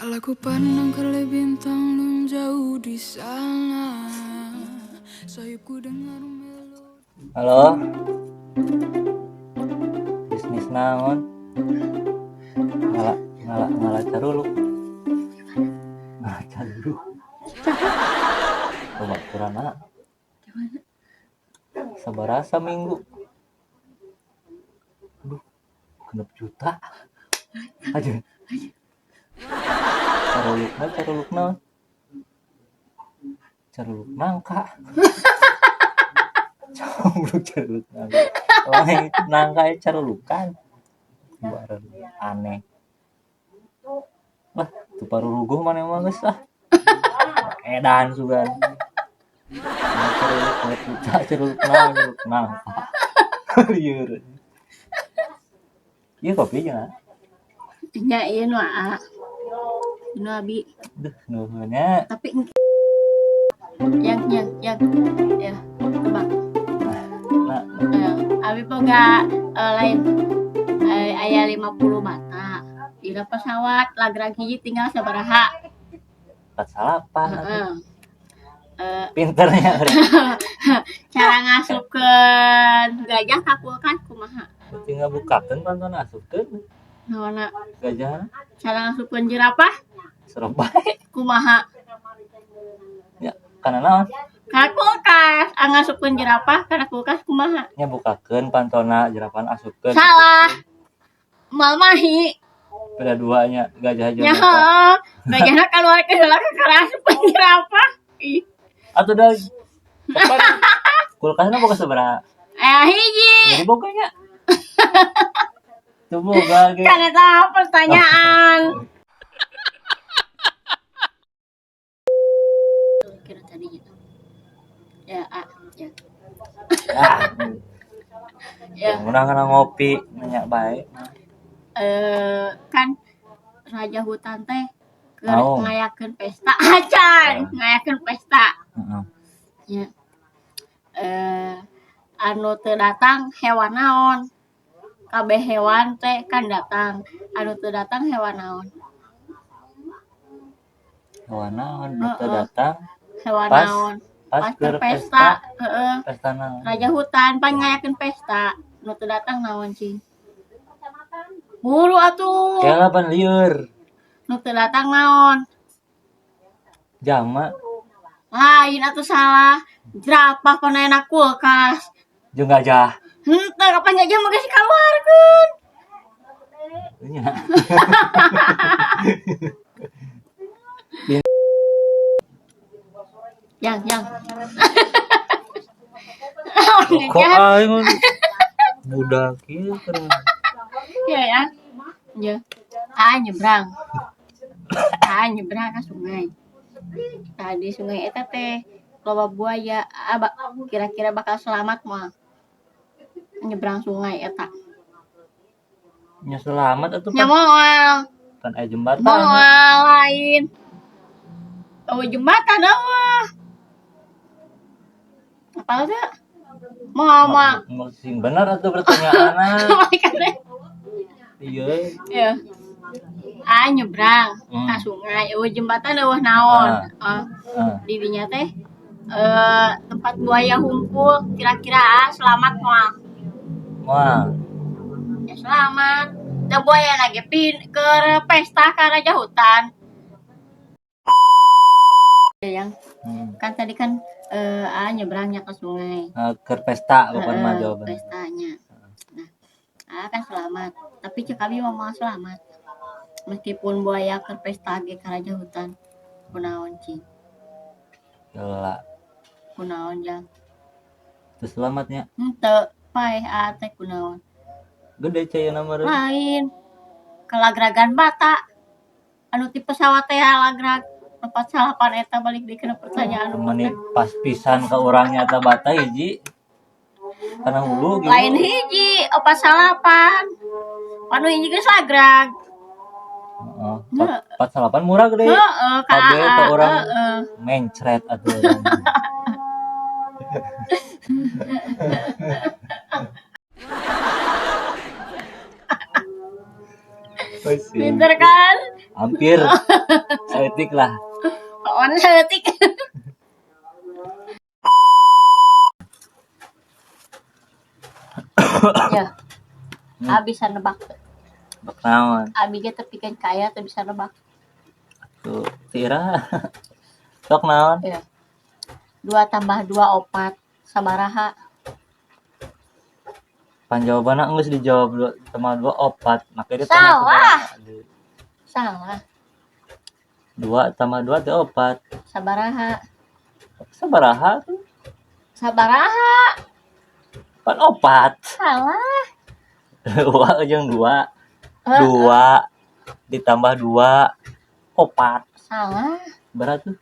Kala ku pandang ke bintang nun jauh di sana, sayup ku dengar melodi. Halo. Bisnis naon? Ngala ngala ngala caruluk. Ngala caruluk. Coba kurana. Sabaraha saminggu? Aduh, 6 juta. Aja. Carulukna caruluk naon? Caruluk nangka. Caruluk caruluk nangka. Lain nangka carulukan. Bareng aneh. Lah, tuh paruruguh mana emang geus ah. Edan sugan. Caruluk juta caruluk naon caruluk nangka. Lieur. Ieu kopi nya. Nya ieu nu aa. Nu abi. Duh, nuhun nya. Tapi yang ya tebak. Nah, Abi boga lain aya 50 bata. Dina pesawat lagrag hiji tinggal sabaraha? 48. Heeh. Pinternya. Cara ngasupkeun gajah ka kulkas kumaha? Tinggal bukakeun pantona asupkeun Naonna? Gajah. Cara ngasupkeun jerapah? Serem bae. Kumaha? Ya, kana naon? Ka kulkas. Ah, ngasupkeun jerapah kana kulkas kumaha? Nya bukakeun pantona jerapah asupkeun. Salah. Moal mahi. Beda duanya gajah jeung Nya jerapah. Heuh. Gajahna kaluarkeun heula ka karasupkeun jerapah. Ih. Atuh da kapan kulkasna boga sabaraha? Aya hiji. Jadi boga nya. Teu boga ge. Kan eta pertanyaan. Kira tadi gitu. Ya, A, ya. Ah, Ya, menang kana ngopi nanya bae. Kan raja hutan teh keur Naon? Ngayakeun pesta acan, ngayakeun pesta. Heeh. Ya. Anu teu datang hewan naon? Kabeh hewan teh kan datang. Anu teu datang hewan naon? Hewan naon nu teu Heeh. datang? Hewan Pas naon? Pas Pas keur keur pesta, heeh. Pesta naon? Raja hutan pan ngayakeun pesta. Nu teu datang naon cing? Buru atuh. Kela pan lieur. Nu teu datang naon? Jama. Lain atuh, salah. Jerapah pan aya kulkas. Jeung gajah. Henteu, kapan gajah mah geus dikaluarkeun. Nya. Yang, yang. Kok aing budak ieu keur. Ya ya. Ya. Ah, nyebrang. Ah, nyebrang ke sungai. Tadi sungai eta teh loba buaya. Ah, kira-kira bakal selamat moal nyebrang sungai eta? Nya selamat atuh Nya pan. Moal. Pan aya jembatan. Moal lain. Oh, jembatan eueuh. Apal teu? Moal moal. Mau sing bener atuh pertanyaanna. Iya. Ya. Ah, nyebrang ka sungai, eueuh jembatan, eueuh naon. Ah, Ah. di dinya teh tempat buaya humpul, kira-kira ah, selamat moal? Moal. Ya selamat. Da buaya ge pin keur pesta ka raja hutan. Ya, yang kan tadi kan ah, nyebrangnya ke sungai. Eh, keur pesta bukan mah Heeh, jawaban. Pestanya. Nah, ah kan selamat. Tapi cek abi mah moal selamat. Meskipun buaya keur pesta ge ka raja hutan. Kunaon cing? Gila. Kunaon, Jang? Teu selamatnya. Henteu, paeh ah teh kunaon? Gede cai meureun. Lain. Kalagragan bata. Anu ti pesawat teh lagrag 48 eta balik deui kana pertanyaan nu Meni pas pisan ka urangnya eta bata hiji. Kana hulu gitu. Lain hiji, 48. Anu hiji geus lagrag. Heeh. 48 murah gede. Heeh, ka Kabeh ka urang heeh. Mencret atuh urang. Pinter kan? Hampir saeutik lah. Pokoknya saeutik. Ya. Abi bisa nebak. Bak naon? Abi ge tepikeun kaya teu bisa nebak. Tuh, tira. Sok naon? Ya. 2 tambah 2 4 sabaraha? Pan jawabanna geus dijawab 2 tambah 2 4. Maka dia tanya Salah. sabaraha. Salah. 2 tambah 2 teh 4. Sabaraha? Sabaraha tuh? Sabaraha? Pan 4. Salah. 2 jeung 2. Heeh. 2 ditambah 2 4. Salah. Berat tuh.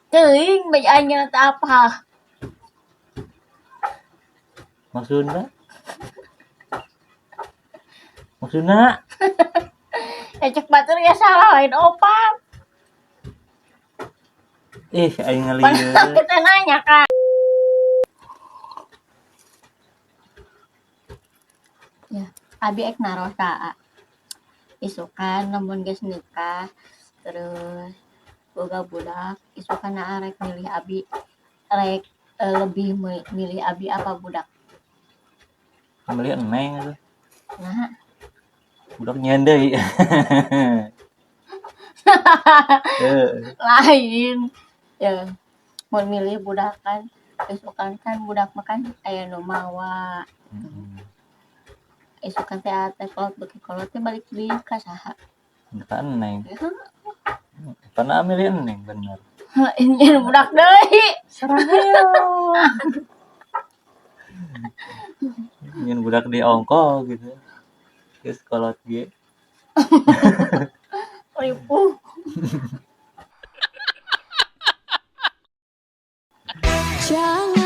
Teuing bacaannya teh apa? Maksudna? Maksudna? Ya cek batur ya salah lain opat. Ih, aing Padahal ngelieur. kita nanya kan. Ya, abi ek naros ka. Isukan lamun geus nikah terus boga budak, isukan aa rek milih abi rek lebih milih abi apa budak? Milih eneng atuh. Nah. Budak nyeun deui. Lain. Ya, mun milih budak kan isukan kan budak mah kan aya nu mawa. Isukan teh teh kolot beuki kolot teh balik deui ka saha? Ka eneng. Pernah milih eneng bener. Ini budak deui. Serangyo. Nyeun budak di ongko gitu. Geus kolot ge. Ripuh. Jangan